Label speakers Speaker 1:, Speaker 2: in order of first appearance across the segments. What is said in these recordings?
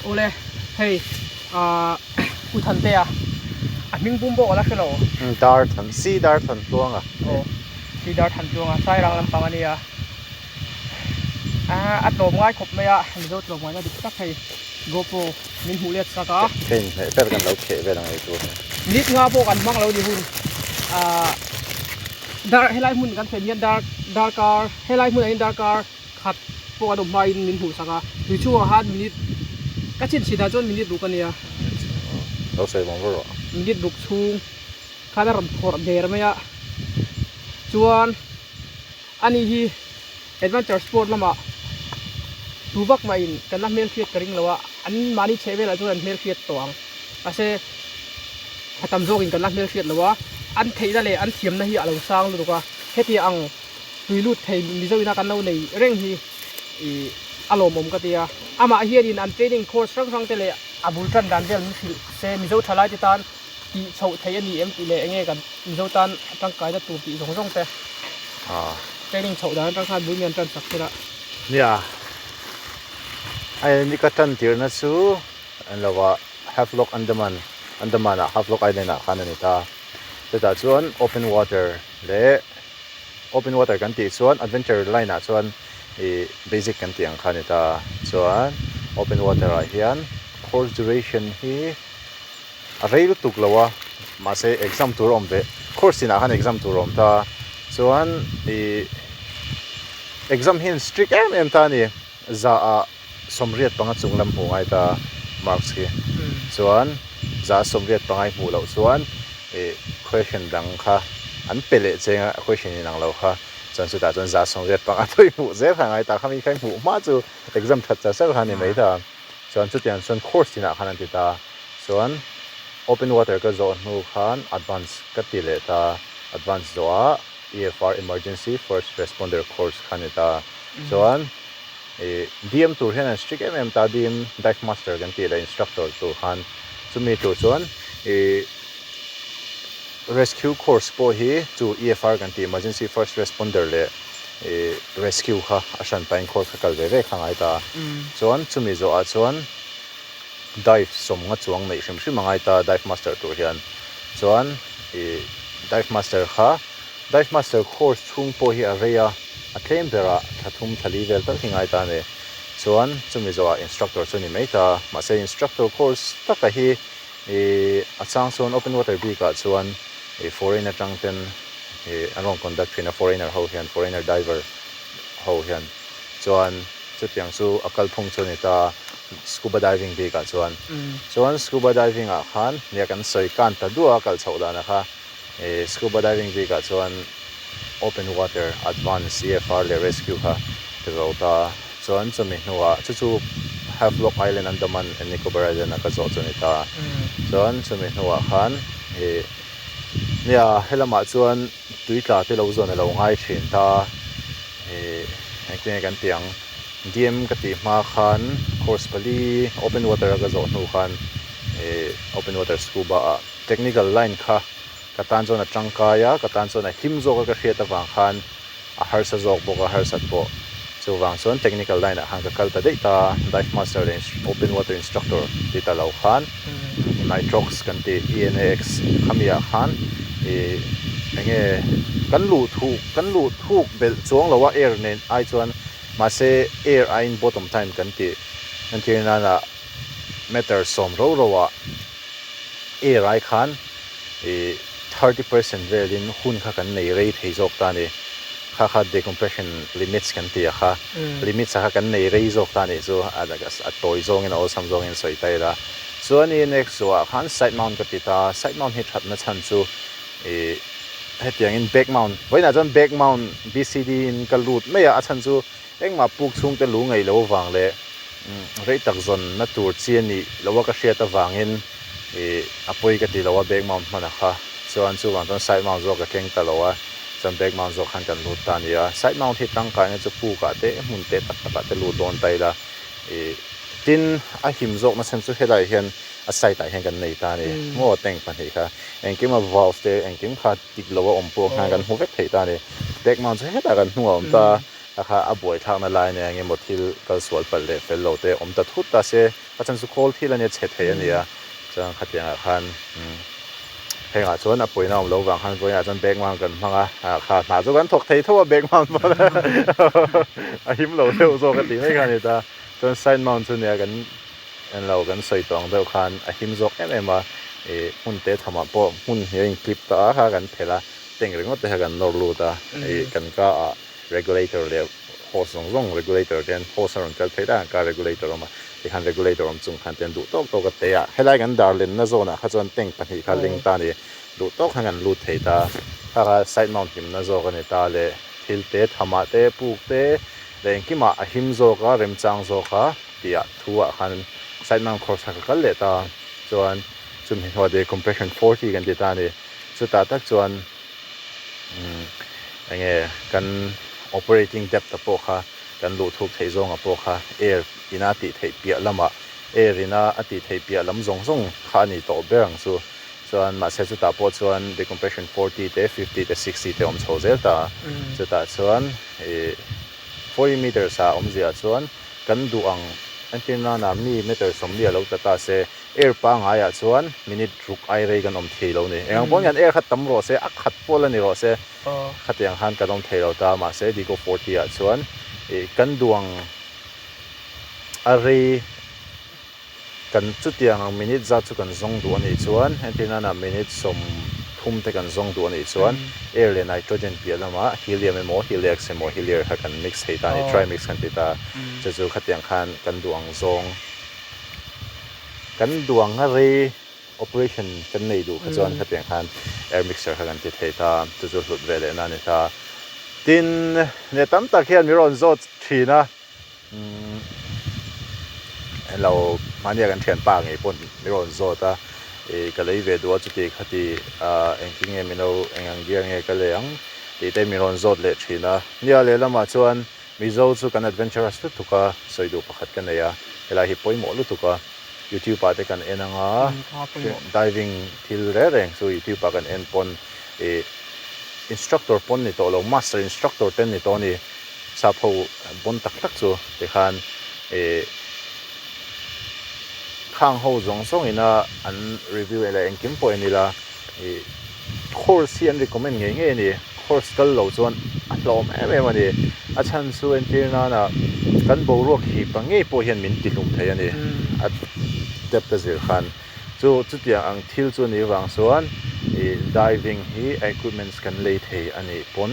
Speaker 1: Awle hei ahh Pu Thantea a hming pum pawh ka la hre lo.
Speaker 2: Dar Than Si Dar Thantluanga.
Speaker 1: Aw Si Dar Thantluanga Sairang lampang a nia. A tlawm ngai khawp mai a Mizo tlawm ngaina dik tak hei GoPro min hmuh let sak a.
Speaker 2: Ka inhmeh ber kan lo kheh vel ang ei tur hi.
Speaker 1: Minute nga pawh kan hmang lo ni hun ahh dar helai hmun kan thlen hian dar darkar helai hmunah hian darkar khat pawh kan awm hmain min hmuh sak a tui chhungah khan minute ka chin chhinah chuan minute ruk a nia.
Speaker 2: Lo sawi vang vawrh rawh.
Speaker 1: Minute ruk chhung khan a rawn phawrh der mai a chuan. Ani hi adventure sport lamah tu vak mahin kan la hmelhriat ka ring lo a, an mahni chheh velah chuan an hmelhriat tawh ang. Mahse a tam zawkin kan la hmelhriat lo a, an theihna leh an thiamna hi a lo sang lutuk a, heti ang tui lut thei Mizo ina kan lo nei reng hi ih a lawmawm ka ti a. Amah hianin an training course hrang hrang te leh a bul tan dan vel min hrilh se Mizo thalai te tan tih chhoh theih a ni em tih leh enge kan Mizo tan a tangkaina tur tih zawng zawng te training chhoh dan atang khan bul mi an tan chak thil a.
Speaker 2: Nia, a ni ka tan tirna chu an lo a Havelock Andaman, Andaman ah Havelock Island ah khan a ni ta. Chutah chuan open water leh open water kan tih chuan adventure line ah chuan ih basic kan tih ang kha a ni ta. Chuan open water ah hian course duration hi. A rei lutuk lo a, mahse exam tur a awm ve, course inah khan exam tur a awm ta, chuan ih exam hian strict em em ta a ni, za ah 85 chung lam hmuh ngai ta marks hi, chuan za 85 i hmuh loh chuan ih question dang kha an pe leh cheng a question inang lo kha, chuan chutah chuan za 85 pawh i hmuh zel kha ngai ta, khami kha i hmuh hma chu exam that char char kha a ni mai ta. Chuan chutiang chuan course tinah khan an ti ta. Chuan open water ka zawh hnu khan advance ka ti leh ta. Advance zawhah EFR Emergency First Responder course kha a ni ta. Chuan ih DM tur hian an strict em em ta DM dive master kan tih leh instructor tur khan chumi tur chuan ih rescue course pawh hi chu EFR kan tih Emergency First Responder leh ih rescue kha a hran pahin course kha kal ve ve kha ngai ta a. Chuan chumi zawhah chuan dive sawmnga chuang neih hrim hrim a ngai ta dive master tur hian. Chuan ih dive master kha dive master course chhung pawh hi a rei a, a tlem berah thla thum thla li vel tal hi ngai ta a ni. Chuan chumi zawhah instructor chu a ni mai ta. Mahse instructor course taka hi ih a chang chuan open water bikah chuan ih foreign atang ten ih an rawn conduct thin a foreigner ho hian foreigner diver ho hian chuan chutiang chu a kalphung chu a ni ta scuba diving bikah chuan chuan scuba diving ah khan nia kan sawi kan ta duah a kal chhoh dan a kha ih scuba diving bikah chuan open water advance EFR leh rescue kha ka zo ta chuan chumi hnuah chu chu Havelock Island Andaman and Nicobar Island a ka zawh chu a ni ta chuan chumi hnuah khan ih nia helamah chuan tui tla te lo zawn a lo ngai thin ta ih engtin nge kan tih ang DM ka tih hma khan course pali open water a ka zawh hnu khan ih open water scuba ah technical line kha ka tan chuan a tangkai a ka tan chuan a him zawk a ka hriat avang khan a harsa zawk bawk a harsat pawh chuvang chuan technical line ah khan ka kal ta daih ta dive master leh open water instructor ti ta lo khan nitrox kan tih ENAX khami ah khan ih enge kan luh thuk kan luh thuk belh chuang lo a air nen ai chuan mahse air aiin bottom time kan tih entir nana meter sawm ro ro ah air ai khan ih 30% velin hun kha kan nei rei thei zawk ta a ni. Kha kha decompression limits kan ti a kha. Limits a kha kan nei rei zawk ta a nih chu a tawi zawngin a awlsam zawngin sawi ta ila. Chuan i next zuah khan side mount ka ti ta a, side mount hi thatna chhan chu ih hetiangin back mount vawiinah chuan back mount BCD in ka lut mai a, a chhan chu engmah puk chhungte lu ngaih loh avang leh rei tak zawnna tur chi a nih loh a ka hriat avangin ih a pawi ka ti lo a back mount hman a kha chuan chuvang chuan side mount zawk ka keng ta lo a chuan back mount zawk khan kan lut ta a ni a side mount hi tangkaina chu puk ah te hmun te tak tak ah te lut dawn ta ila ih tin a him zawk na chhan chu helai hian a side ah hian kan nei ta a ni maw tank 2 kha engkim a valve te engkim kha tik lo a awm pawh khan kan hmu vek theih ta a ni back mount chu hetah kan hnungah a awm ta. A kha a buaithlakna lai nia eng emaw thil kal sual palh leh fel lo te awm ta thut ta se, a chan chu khawl thil a nia chhe thei a nia. Chuan khatiangah khan hengah chuan a pawina awm lo vang khan vawiinah chuan back mount kan hmang a, kha hna chu kan thawk thei tho a back mount pawh a him lo deuh zawk a tih mai kha a ni ta. Chuan side mount chu nia kan en lo kan sawi tawh ang deuh khan a him zawk em em a, ih hmun te thamah pawh hmun hi a in clip ta a kha kan phelh a, tank ringawt te kha kan nawr lut a, ih kan ka ah regulator leh hose zawng zawng regulator te hian hose a rawn kal phei lai ang regulator a awm a tikhan regulator awm chung khan te an duh tawk tawk a te a helai kan dar lenna zawnah kha chuan tank pahnih kha ling ta a ni duh tawk khan kan lut thei ta kha kha side mount hlimna zawk a ni ta leh thil te thamah te puk te leh engkimah a him zawk a remchang zawk a tih ah thu ah khan side mount course kha ka kal leh ta chuan chumi hnuah decompression 40 kan ti ta a ni chutah tak chuan. Enge kan operating depth a pawh kha kan luh thuk theih zawnga pawh kha air ina a tih theih piah lamah air ina a tih theih piah lam zawng zawng kha a ni tawh ber ang chu. Chuan mahse chutah pawh chuan decompression 40 te 50 te 60 te awm chho zel ta a. Chutah chuan ih 40 meters ah awmzia chuan kan duh ang entir nana mi meter 40 a lo tla ta se Air pangaiah chuan minute ruk ai rei kan awm thei lo ni. Eng ang pawh hian air kha tam rawh se, a khat pawh la ni rawh se, khatiang khan kan awm thei lo ta. Mahse Digo 40 ah chuan ih kan duang a rei kan chutiang ang minute zat chu kan zawng duh a nih chuan entir nana minute 30 te kan zawng duh a nih chuan air leh nitrogen piah lamah helium emaw heliax emaw helier kha kan mix thei ta a ni, try mix kan ti ta. Chu chu khatiang khan kan duh ang zawng. Kan duang a rei operation kan nei duh kha chuan khatiang khan air mixer kha kan ti thei ta, chu chu hlut ve lehna a ni ta. Tin, nia tam tak hian min rawn zawt thin a, umm hello mahnia kan thianpa ngei pawh min rawn zawt a, ih ka lei ve duh a chuti khati ah engtin nge min lo eng ang gear nge ka lei ang tih te min rawn zawt leh thin a. Nia lehlamah chuan Mizo chu kan adventurous lutuk a, sawi duh pakhat ka nei a, helai hi pawimawh lutuk a, YouTube ah te kan en anga, diving thil reng reng chu YouTube ah kan en pawn ih instructor pawn ni tawh lo, master instructor te an ni tawh a ni, sap ho pawn tak tak chu tikhan ih khang ho zawng zawng ina an review leh engkim pawh en ila ih course hi an recommend ngei ngei a ni course kal lo chuan a hlawm em em a ni a chhan chu entir nana kan boruak hip ang ngei pawh hian min ti hlum thei a ni a depth a zir khan chu chutiang ang thil chu a nih vang chuan ih diving hi a equipments kan lei thei a nih pawn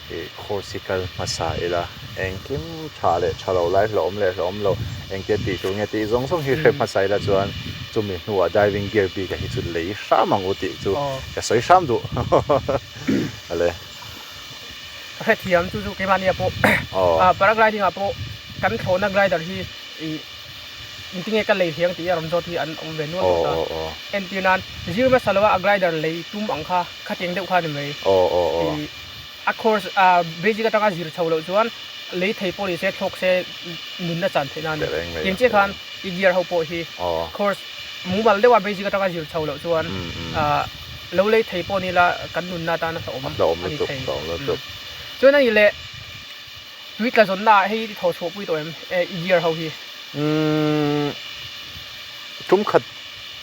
Speaker 2: Ih course hi kal hmasa ila engkim tha leh tha lo lai hlawhawm leh hlawhawm lo engtia tih tur nge tih zawng zawng hi hre hmasa ila chuan chumi hnuah diving gear bik ah hi chu lei hram ang u tih chu ka sawi hram duh ale.
Speaker 1: Ka hrethiam chu chu keimahni ah pawh paragliding ah pawh kan thlawhna glider hi ih engtinge ka lei hliang tih a rawn zawt hi an awm ve nual tawh ta entir nan zir hmasa lo a a glider lei tum ang kha khatiang deuh kha a ni mai ih A course a basic atanga zir chho loh chuan lei thei pawh ni se thlawk se nunna chan theih na a ni. Tiang chiah khan i gear ho pawh hi course mumal deuha basic atanga zir chho loh chuan lo lei thei pawh ni la kan nunna atana hlauhawm a ni thei. Chuan a nih leh tui tla zawnna ah hei i thawh chhuah pui tawh em i gear ho hi?
Speaker 2: Tum khat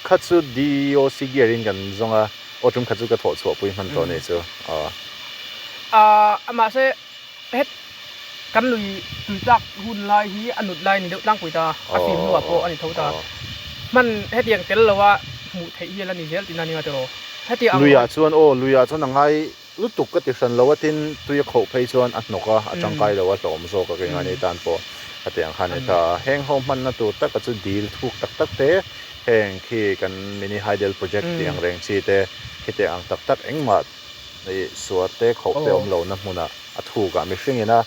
Speaker 2: khat chu DOC gear in kan zawng a. Aw tum khat chu ka thawh chhuah pui hman tawh nih chu aw.
Speaker 1: Aaa mahse het kan lui tui tlak hun lai hi a nut lai a ni deuh tlangpui ta a fim hnuah pawh a ni tho ta. Hman hetiang tel loa hmuh theih hi a la ni zel tihna a ni nga tiraw? Hetiang ang.
Speaker 2: Luiah chuan aw luiah chuan a ngai lutuk ka ti hran lo a tin tui a khauh phei chuan a hnawk a a tangkai lo a hlawm zawk a kei ngai tan pawh hetiang khan a ni ta. Heng ho hmanna tur taka chu dil thuk tak tak te Heng khi kan mini hydel project tih ang reng chi te khitiang ang tak tak engmah ih suar te khauh te awm lohna hmunah a thukah mihring ina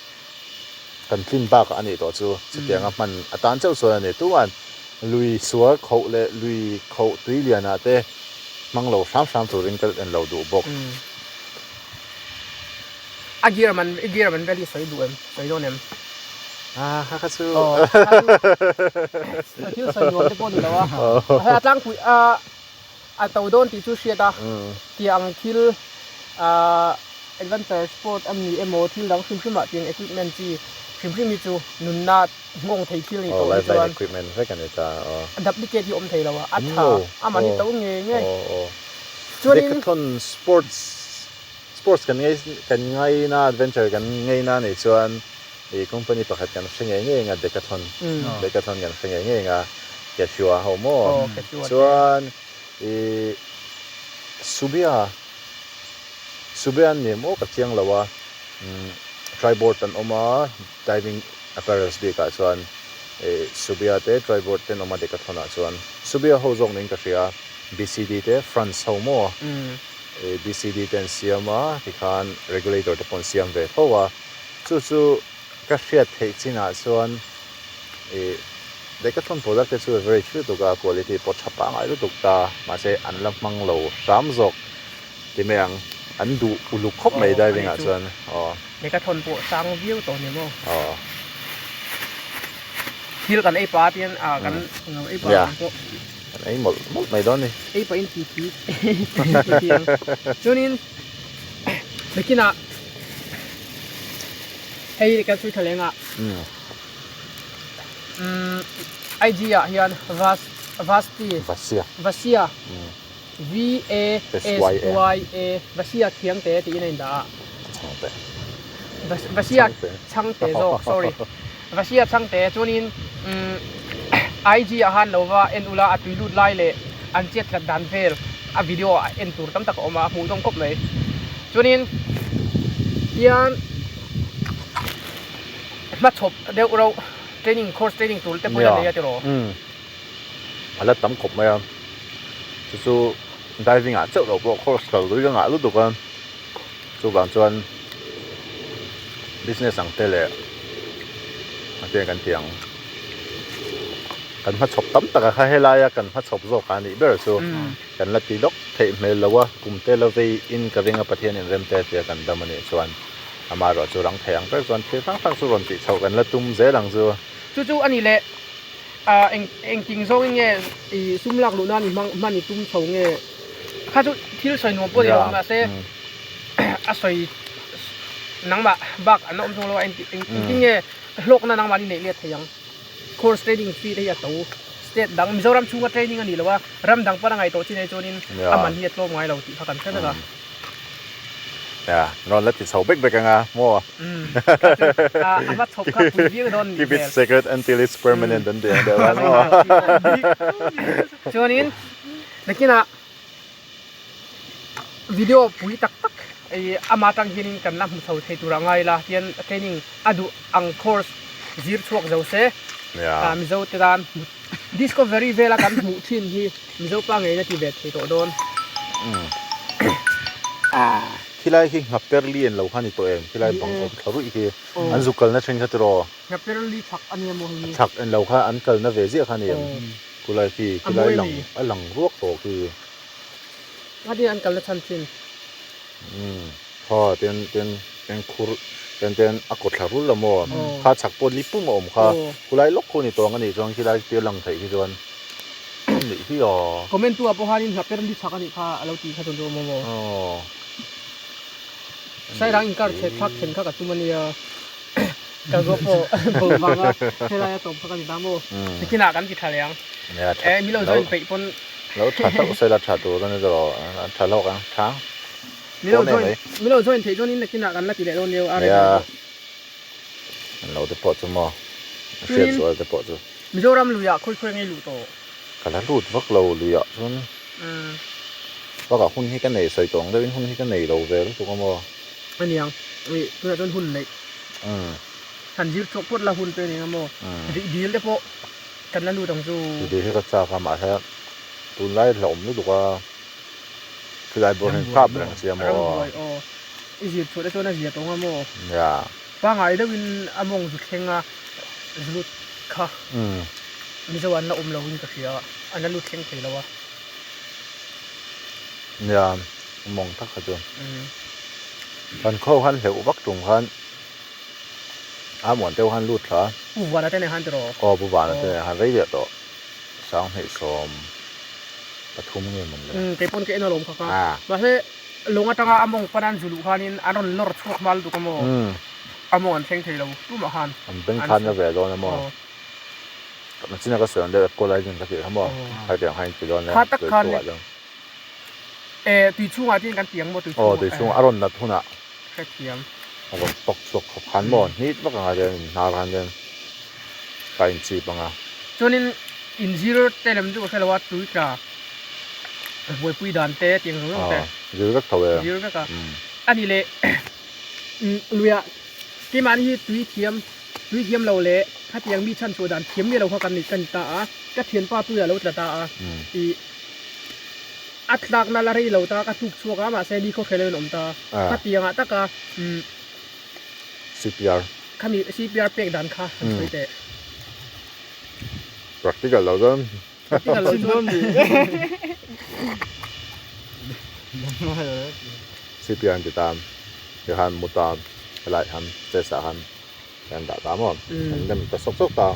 Speaker 2: kan tlin bakah a nih tawh chu chutianga hman a tan chauh chuan a ni. Tuman lui suar khauh leh lui khauh tui lianah te hmang lo hram hram turin ka en lo duh bawk.
Speaker 1: A gear man i gear man vel hi sawi duh em sawi dawn em?
Speaker 2: Ah kha kha chu
Speaker 1: Aw kha chu thil sawi nuam te pawh ni lo a hei a tlangpui a a to dawn tih chu hriat a tiang thil ah. adventure sport a ni emaw thil dang hrim hrim ah tiang equipment chi hrim hrim hi chu nunna nghawng thei thil ni
Speaker 2: tawh hi chuan equipment vek a ni ta aw.
Speaker 1: Duplicate hi awm thei lo a, a tha a mahni to ngei ngei.
Speaker 2: Chuanin. Decathlon sports sports kan ngei kan ngaina adventure kan ngaina a nih chuan ih company pakhat kan hre ngei ngei ang a Decathlon Decathlon kan hre ngei ngei ang a Quechua ho maw chuan ih Subia Subia an ni maw ka chiang lo a Triboard an awm a diving apparels bikah chuan ih Subia te Triboard te an awm a Decathlon ah chuan Subia ho zawk niin ka hria BCD te France ho maw BCD te an siam a tikhan regulator te pawh an siam ve tho a chu chu ka hriat theih chinah chuan ih Decathlon product te chu average lutuk a quality pawh tha pangngai lutuk ta mahse an la hmang lo hram zawk ti mai ang an duh uluk khawp mai diving ah chuan aw.
Speaker 1: Decathlon pawh sang viau tawh ni maw? Aw. Thil kan ei pah tian ah kan ei pah ang pawh.
Speaker 2: Kan ei mawlh mawlh mai dawn ni.
Speaker 1: Ei pahin ti thi ti thi ang. Chuanin nakinah hei kan sawi tha leng a. Umm IG ah hian Vas Vasti
Speaker 2: Vasia
Speaker 1: Vasia V A S Y A Vasia Khiangte tiin a indah a.
Speaker 2: Chhangte
Speaker 1: Vasia Chhangte zawk sorry. Vasia chhangte chuanin umm IG ah khan lo va en ula a tui lut lai leh an chet tlat dan vel a video ah en tur tam tak a awm a, a hmuh dawm khawp mai. Chuanin tian hmachhawp deuh reuh training course training tur te pawh ila nei a tiraw?
Speaker 2: Umm a la tam khawp mai a, chu chu diving ah chauh loh pawh course kal lui ka ngah lutuk a. Chuvang chuan business ang te leh a te kan tih ang kan hmachhawp tam tak a kha helaia kan hmachhawp zawk a nih ber chu kan la ti lawk theih hmel lo a kum te la vei in ka ring a Pathian in rem te tia kan dam a nih chuan amaherawh chu rang thei ang ber chuan thil hrang hrang chu rawn tih chhoh kan la tum zel ang chu.
Speaker 1: Chu chu a nih leh ah eng engting zawngin nge i sum lak luh nan i hmang hman i tum chho nge? Kha chu thil sawi nuam pawh ni lo mahse a sawi nangmah bak an awm thung lo a engtin nge hlawkna nangmah ni neih let thei ang course training fee te hi a to state dang Mizoram chhunga training a ni lo a ram dang pawn a ngaih tawh chin ai chuanin a man hi a tlawm ngai lo tih kha kan hre vek a.
Speaker 2: Ya rawn la ti chho bek bek anga maw.
Speaker 1: A va chhawp kha pui viau dawn
Speaker 2: nih hmel. Keep it secret until it's permanent an ti ang deuh a maw.
Speaker 1: Chuanin Nakinah video pui tak tak ei ama tang hianin kan la hmu chho thei tur a ngai la tian training a duh ang course zir chhuak zo se ah Mizo te tan discovery vela kan hmuh thin hi Mizo pa ngeiin a ti ve thei tawh dawn.
Speaker 2: Khilai khi nghaper li an lo kha ni tawh em khilai bang awm thla ruih khi an zuk kalna then kha tiraw.
Speaker 1: Nghaper li chhak a nia maw hei hi.
Speaker 2: Chhak en lo kha an kalna ve ziah kha a ni em. Khulai khi khilai lang a lang ruak tawh khi.
Speaker 1: Ngati an kalna chhan thin.
Speaker 2: Umm kha ten ten ten khur ten ten a kawt thla rul la maw kha chhak pawh li pum a awm kha khulai lawk khu ni tawng a nih chuan khilai tir lang theih khi chuan nih hi aw.
Speaker 1: Comment tu ah pawh khanin hnapper li chhak a nih kha a lo tih kha chuan chu awm maw. Sairang inkar chhe thlak thlen kha ka tum a nia. Ka zawh pawh bo vang a helai a tawp kha ka ni ta maw? Nikinah kan ti tha leh ang. Eh mi lo join peih pawn.
Speaker 2: Lo tha hlauh se la tha tur a ni tawh a tha hlawk ang tha.
Speaker 1: Mi lo join mi lo join theih chuan in nakinah kan la ti leh dawn nia a rei dan pawh.
Speaker 2: An lo te pawh chu maw hriat zual te pawh chu.
Speaker 1: Mizoram luiah khawi khawi ngei luh tawh.
Speaker 2: Ka la lut vak lo luiah chuan bakah hun hi ka nei sawi tawh ang deuhin hun hi ka nei lo ve lutuk a maw.
Speaker 1: Aniang ih tunah chuan hun neih han zir chhuak phawt la hun te aniang a maw rih dil te pawh kan la lut ang chu.
Speaker 2: Rih dil hi ka chak a mahse tunlai hlauhawm lutuk a khilai bawr hian kap reng si a maw.
Speaker 1: Rambuai aw i zir chhuah te chuan a zia tawng a maw pangai deuhin a mawng zu thleng a zu lut kha Mizo an la awm lo in ka hria an la lut thleng thei lo a.
Speaker 2: Nia mawng tak kha chu. Kan khaw khan hleuh vak tum khan a muan deuh khan lut thla.
Speaker 1: Pu Vana te nen khan tiraw?
Speaker 2: Aw Pu Vana te nen khan rei leh tawh 2023 nge mawn le.
Speaker 1: Kei pawn ka en alawm kha kha. Mahse. Lawng atanga a mawng pan an zu luh khanin an rawn lawr chhuak hma lutuk a maw? A mawng an thleng thei lo tumah khan.
Speaker 2: An beng khan na ve dawn a maw? Nachina ka sawi ang deuh equalizing ka tih kha maw? Khatiang kha in ti dawn e.
Speaker 1: Kha tak khan e tui chhungah tin kan ti ang maw tui chhungah.
Speaker 2: Aw tui chhungah a rawn nat hunah.
Speaker 1: Hrethiam.
Speaker 2: A rawn tawk chhuak khawp khan maw? Hnit vak anga chuan in hnar khan chuan ka inchip ang a.
Speaker 1: Chuanin inzir te lem chu ka hre lo a tui tla. Buaipui dan te tiang zawng zawng te.
Speaker 2: Zir vek tho e.
Speaker 1: Zir vek a. A ni leh luiah keimahni hi tui thiam tui thiam lo leh khatiang mi chhan chhuah dan thiam miah lo kha kan ni ka ni ta a. Ka thianpa tuiah a lo tla ta a. Ih a tlakna la rei lo ta ka tluk chhuak a mahse ni khawkhel in awm ta. Khatiangah taka umm
Speaker 2: CPR.
Speaker 1: Khami CPR pek dan kha han sawi teh.
Speaker 2: Practical lo chuan CPR an ti ta tikhan mu ta helai han chest ah khan an dah ta maw an lem ta sawk sawk ta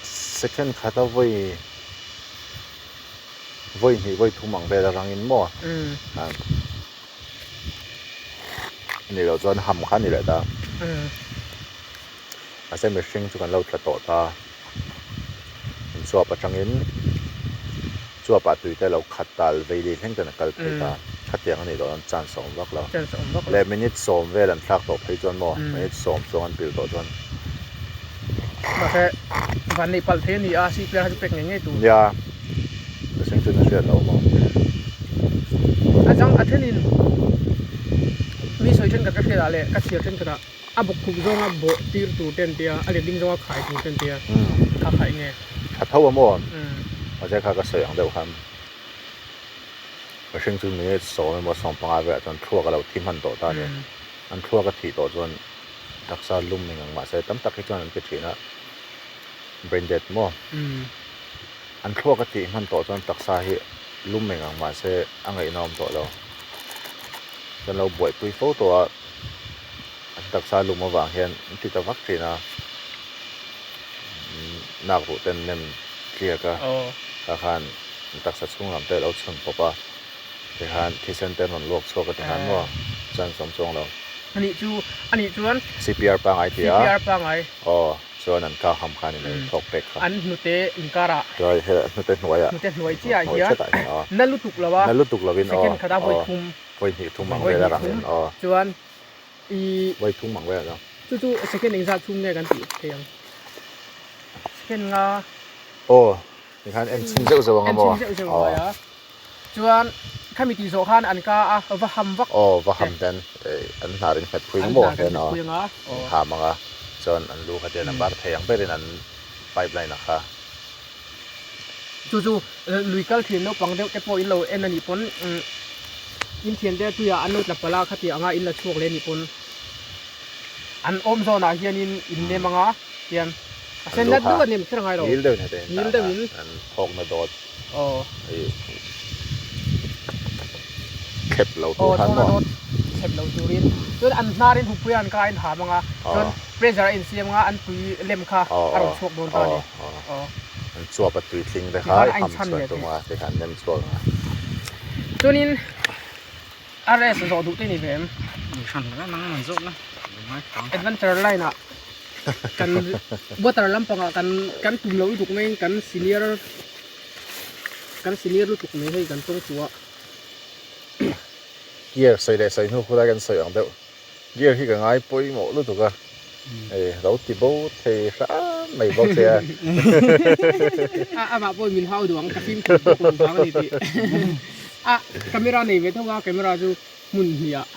Speaker 2: second khata vawi vawi hnih vawi thum ang vel atangin maw ani loh chuan ham kha a ni leh ta mahse mihring chu kan lo tla tawh ta. Chuap atangin chuapah tuite lo khat tal vei leh thleng ten a kal phei ta. Khatiang a nih loh chuan chance a awm vak lo. Leh minute sawm vel an thlak tawh phei chuan maw minute sawm chuang an pil tawh chuan.
Speaker 1: Mahse van neih palh thei a ni a, CPR kha chu pek ngei ngei tur.
Speaker 2: Nia, mihring chuan a hriat loh maw.
Speaker 1: A chang a thenin mi sawi thenkhat ka hriat ah leh ka chhiar thenkhat ah. A bawk khup zawnga bawh tir tur te an tia, a letling zawnga khai tur te an tia, kha kha eng nge?
Speaker 2: Tha tho a maw? Mahse kha ka sawi ang deuh khan mihring chu minute sawm emaw 15 velah chuan thluak a lo thi hman tawh ta a ni. An thluak a thih tawh chuan taksa lum eng ang mahse tam tak hi chuan an ti thin a, brain dead maw? An thluak a thih hman tawh chuan taksa hi lum eng ang mahse a ngaihna awm tawh lo. Kan lo buaipui fo tawh a. An taksa lum avang hian an ti ta vak thin a, nak ruh ten nem tliak a, tah khan an taksa chhung lam te a lo chhun pawp a, tikhan thisen te an rawn luak chhuak a tikhan maw chance awm chuang lo.
Speaker 1: Anih chu, anih chuan.
Speaker 2: CPR pangai ti a.
Speaker 1: CPR pangai.
Speaker 2: Aw, chuan an kah ham khan in ei thawk pek kha.
Speaker 1: An hnute inkarah.
Speaker 2: Chuai he hnute hnuaiah.
Speaker 1: Hnute hnuai chiah hian na lutuk lo a.
Speaker 2: Na lutuk lovin aw.
Speaker 1: Second khat a vawi thum.
Speaker 2: Vawi hnih thum ang vel a rang in aw.
Speaker 1: Chuan i.
Speaker 2: Vawi thum ang vel a.
Speaker 1: Chu chu second engzat chhung nge kan tih thei ang? Second nga.
Speaker 2: Aw, tikhan en chhin zeuh zeuh ang a maw?
Speaker 1: En chhin zeuh zeuh ang mai a. Chuan khami tih zawh khan an ka a va ham vak.
Speaker 2: Aw, va ham ten an hnar in nghet phui ang maw?
Speaker 1: An hnar in nghet phui ang a.
Speaker 2: An ham ang a, chuan an lu kha tian a bar thei ang berin an pipeline a kha.
Speaker 1: Chu chu lui kal thin naupang deuh te pawh in lo en a nih pawn in thian te tuiah an lo tla palh a khatiang anga in la chhuak leh a nih pawn an awm zawnah hianin in nem anga tian a sen nat deuh a nem kher ngai lo
Speaker 2: ngil deuhin heta in
Speaker 1: ngil deuhin
Speaker 2: an thawkna dawt
Speaker 1: aw
Speaker 2: thlep lo tur khan maw
Speaker 1: aw thawkna dawt thlep lo turin chuan an hnarin hukpui an ka in ham anga chuan pressure a insiam anga an tui lem kha a rawn chhuak dawn ta a ni.
Speaker 2: Aw. An chuap a tui tling te kha i ham chhuan tum a tikhan nem chhuak ang a.
Speaker 1: Chuanin RS zawh duh te ni ve em? Adventure line ah kan water lampangah kan kan tum lo lutuk mai in kan senior kan senior lutuk mai hei kan tawng chu a.
Speaker 2: Gear sawi leh sawi hnu khulai kan sawi ang deuh. Gear hi ka ngai pawimawh lutuk a, hei lo ti bo thei hram mai bawk che a.
Speaker 1: A amah pawhin min hau duh ang, ka fimkhur bawk lo vang a ni tih. A camera nei ve tho a, camera chu hmun hnih ah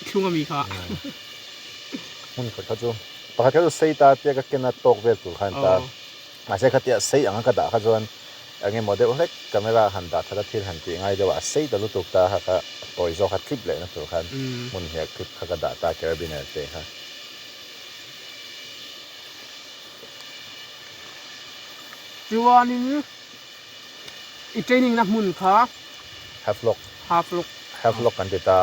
Speaker 1: thlung a mi kha.
Speaker 2: Hmun khat kha chu pakhat kha chu sei ta tia ka ken a tawk vel tur khan ta. Mahse khatia sei anga ka dah kha chuan eng emaw deuh hlek camera han dah that a thil han tih ngai deuh a, a sei ta lutuk ta kha kha tawi zawk kha clip lehna tur khan hmun hniak clip kha ka dah ta carabiner te kha.
Speaker 1: Chuanin i training na hmun kha
Speaker 2: Havelock.
Speaker 1: Havelock.
Speaker 2: Havelock kan ti ta,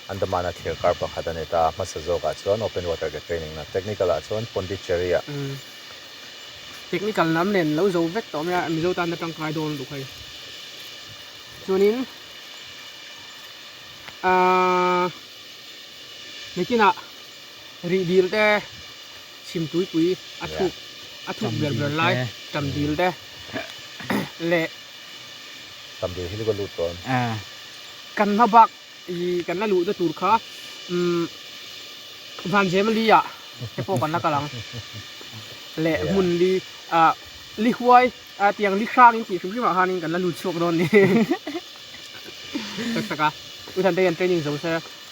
Speaker 2: Andaman a thlir kar pakhat a ni ta, hmasa zawkah chuan open water ka training na, technical ah chuan Pondicherry ah.
Speaker 1: Technical lam nen lo zo vek tawh mai a, Mizo tan a tangkai dawn lutuk hei. Chuanin. Ahh nikinah rih dil te chhim tuipui a thuk a thuk ber ber lai tam dil te leh
Speaker 2: Tam dil hi chu ka lut tawh
Speaker 1: a. Kan hma bak ih kan la luhna tur kha umm Vanzemali ah te pawh kan la kal ang leh hmun li ah li huai ah tiang li hrang in tih hrim hrim ah khanin kan la lut chhuak dawn ni tak tak a U Thante hian training zo se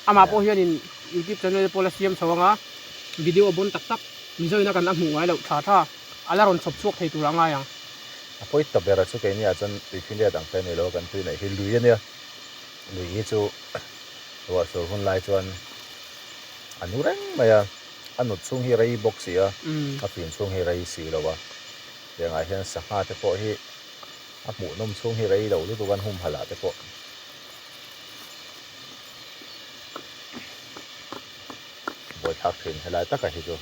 Speaker 1: amah pawh hianin youtube channel te pawh la siam chho anga video a bawn tak tak Mizo ina kan la hmuh ngai loh tha tha a la rawn chhawp chhuak thei tur a ngai ang.
Speaker 2: A pawi ta ber a chu keini ah chuan tuifinriat ang te a ni lo kan tui neih hi lui a nia lui hi chu ruah sur hun lai chuan a nu reng mai a a nut chhung hi rei bawk si a a fim chhung hi rei si lo a tiangah hian sangha te pawh hi a hmuhnawm chhung hi rei lo lutuk an humhalh ah te pawh. Buaithlak thin helai taka hi chu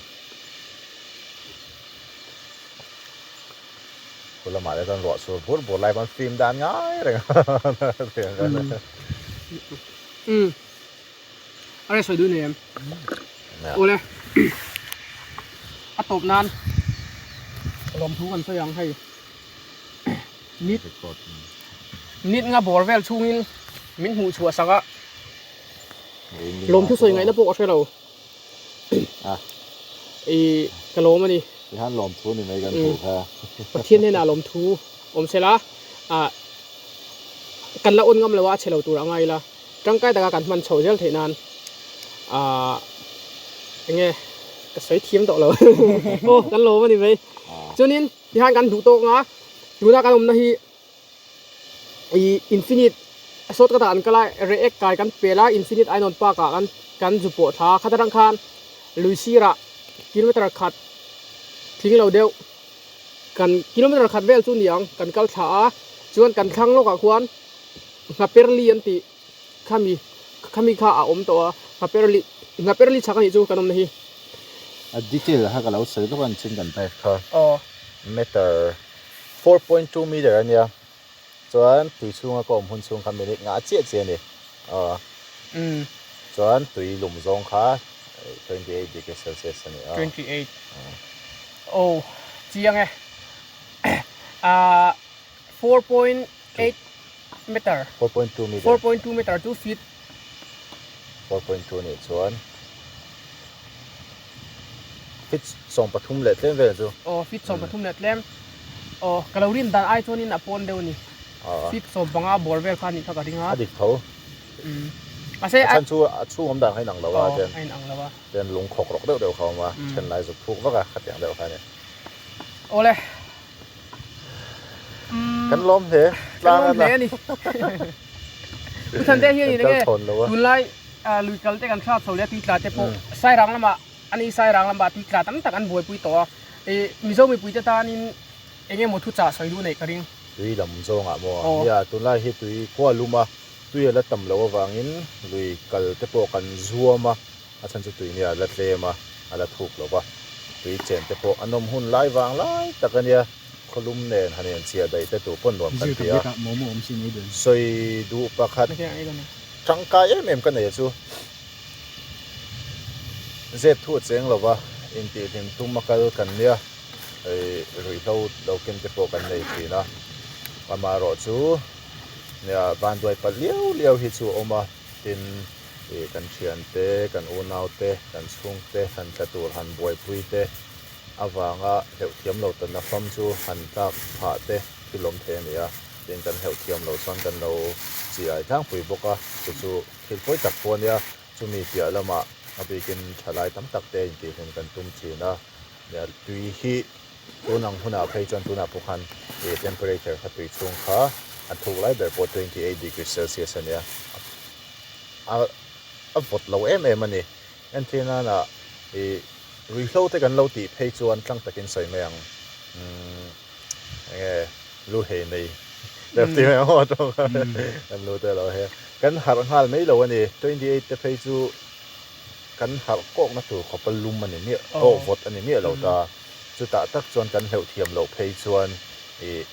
Speaker 2: khu lamah te chuan ruah sur bur bur lai pawn fim dan ngai reng a
Speaker 1: Umm a rei sawi duh nei em awle a tawp nan lawmthu kan sawi ang hei nit nit nga bawr vel chhungin min hmuh chhuah sak a. Lawmthu sawi ngaihna pawh ka hre lo. I ka lawm a ni.
Speaker 2: Tihan lawmthu ni mai kan hmuh kha.
Speaker 1: Pathian hnenah lawmthu awm se la, kan la awn ngam lo a, a chhe lo tur a ngai ila, tangkai taka kan hman chhoh zel theih nan eng nge ka sawi thiam tawh lo. Aw kan lawm a ni mai. Chuanin tihan kan duh tawk ang a, tuna kan awmna hi ih infinite sawt ka dah an kal a react kai kan pel a infinite ainawn park ah kan kan zu pawh thla a khat atang khan lui sirah kilometer khat tling lo deuh kan kilometer khat vel chu ni ang kan kal thla a chuan kan thlang lawkah khuan nghaperli an tih khami khami kha a awm tawh a nghaperli nghaperli chhak anih chu kan awmna hi.
Speaker 2: A detail kha ka lo sawi lawk a ni chin kan type kha meter 4.2 meter a nia chuan tui chhunga ka awm hun chhung kha minute nga chiah chiah a ni aw chuan tui lum zawng kha 28 degree celsius a ni a
Speaker 1: 28 aw chiang e ah 4.8 meter
Speaker 2: 4.2 meter
Speaker 1: 4.2 meter chu feet
Speaker 2: 4.2 nih chuan Feet 13 leh tlem vel chu.
Speaker 1: Aw feet 13 leh tlem. Aw ka lo rin dan ai chuanin a pawn deuh a ni. Feet 15 bawr vel kha a nih kha ka ring a.
Speaker 2: A dik tho.
Speaker 1: Mahse
Speaker 2: a chhan chu a chhung awm dan kha a inang lo a
Speaker 1: ten. A inang lo a.
Speaker 2: Ten lung khawk rawk deuh deuh kha a awm a, then lai zuk phuk vak a, khatiang deuh kha a ni.
Speaker 1: Awle.
Speaker 2: Kan lawm hle.
Speaker 1: Kan lawm hle a ni. U Thante hian in enge tunlai lui kal te kan hrat chho leh a tui tla te pawh Sairang lamah ani Sairang lamah tui tla tam tak an buaipui tawh a, ih Mizo mipui te tanin enge maw thuchah sawi duh neih ka ring.
Speaker 2: Tui lam zawngah maw? Nia, tunlai hi tui khua lum a, tui a la tam loh avangin lui kal te pawh kan zuam a, a chhan chu tui nia a la tlem a, a la thuk lo va, tui chen te pawh a nawm hun lai vang lai tak a nia, khawlum nen han inchhiah daih te tur pawh nuam kan ti a, sawi duh pakhat tangkai em em ka nei a chu zep thu a cheng lo va, intihhlim tum a kal kan nia, ruihhlo lo ken te pawh kan nei thin a, amaherawh chu nia vanduai palh liau liau hi chu a awm a, tin. Ih kan thiante, kan unaute, kan chhungte han tla tur han buaipui te avanga hleuh thiam lo tanna fam chu han tlak phah te thil awm thei a ni a, tin kan hleuh thiam loh chuan kan lo chi ai tlangpui bawk a, chu chu thil pawi tak pawh a nia, chumi piah lamah a bikin thalai tam tak te intihhlum kan tum thin a, tui hi tun ang hunah phei chuan tunah pawh khan ih temperature kha tui chhung kha a thuk lai ber pawh 28 degree celsius a nia. A a vawt lo em em a ni. Entir nana ih ruihhlo te kan lo tih phei chuan tlang takin sawi mai ang. Umm enge lu hei nei deuh tih mai ang aw tawng kha kan lu te lo hei a. Kan harh nghal mai lo a ni. 28 te phei chu kan harh kawkna tur khawpa lum a ni miah aw vawt a ni miah lo ta. Chutah tak chuan kan hleuh thiam loh phei chuan ih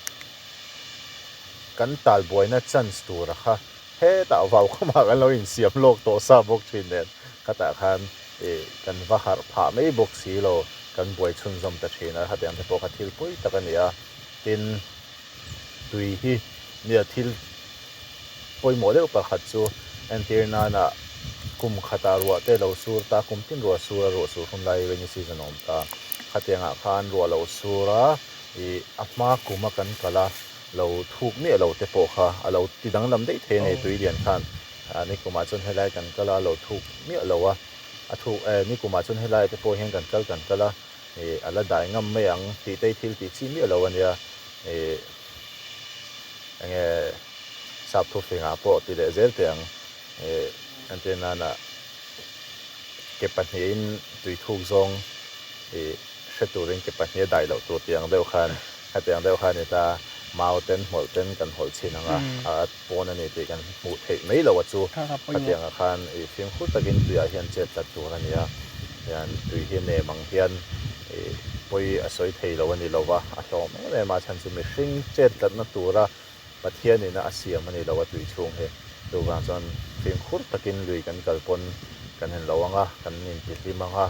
Speaker 2: kan talbuaina chance tura kha. Hetah vau khamah kan lo insiam lawk tawh sa bawk thin nen khatah khan ih kan va harh phah mai bawk si lo, kan buai chhunzawm ta thin a, khatiang te pawh kha thil pawi tak a ni a. Tin, tui hi nia thil pawimawh deuh pakhat chu entir nana kum khatah ruah te lo sur ta, kum tin ruah sur a, ruah sur hun lai rainy season a awm ta. Khatiangah khan ruah lo sur a, ih a hma kuma kan kal a, lo thuk miah lo te pawh kha a lo ti danglam daih thei a ni tuilian khan nikumah chuan helai kan kal a lo thuk miah lo a a thuk eh nikumah chuan helai te pawh hian kan kal kan kal a ih a la dai ngam mai ang tih te hi thil tih chi miah lo a nia ih enge sap thufingah pawh ti leh zel teh ang ih entir nana ke pahnihin tui thuk zawng ih hre turin ke pahnih a dai loh tur tih ang deuh khan hetiang deuh kha a ni ta, mau ten hmawlh ten kan hawlh chhin ang a, a pawn a ni tih kan hmuh theih mai loh a chu khatiangah khan ih fimkhur takin tuiah hian chet tlat tur a ni a, hian tui hi nem ang hian ih pawi a sawi thei lo a ni lo va, a hlawm em em a chhan chu mihring chet tlatna tura Pathianin a siam a ni lo a tui chhung hi, chuvang chuan fimkhur takin lui kan kal pawn kan en lo ang a, kan intihlim ang a.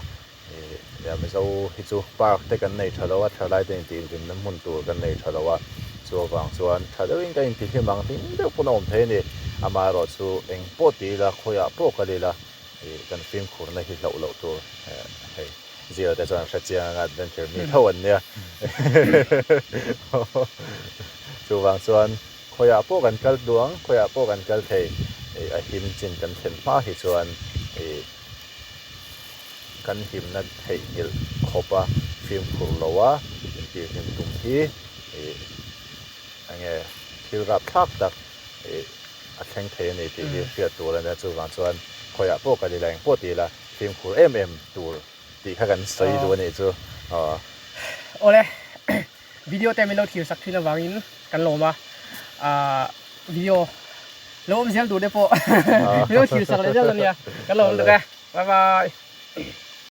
Speaker 2: Nia Mizo hi chu park te kan nei tha lo a, thalai te intihhlimna hmun tur kan nei tha lo a, chu avang chuan tha deuhin ka intihhlim ang hlim deuh pawn a awm thei a ni. Amaherawh chu eng pawh ti ila, khawiah pawh kal ila ih kan fimkhurna hi hlauh loh tur hei zira te chuan hre chiang anga adventure mi tho an nia. Chuvang chuan khawiah pawh kan kal duh ang, khawiah pawh kan kal thei ih a him chin kan thlen hma hi chuan ih. Kan himna theihnghilh khawpa fimkhur loa intihhlim tum hi ih enge thil rapthlak tak ih a thleng thei a ni tih hi hriat tur a nia. Chuvang chuan khawiah pawh kal ila engpawh ti ila fimkhur em em tur tih kha kan sawi duh a nih chu. Aw.
Speaker 1: Awle, video te min lo thlir sak thin avangin kan lawm a, ah video lo awm zel tur te pawh min lo thlir sak leh zel a nia, kan lawm lutuk e. Bye bye.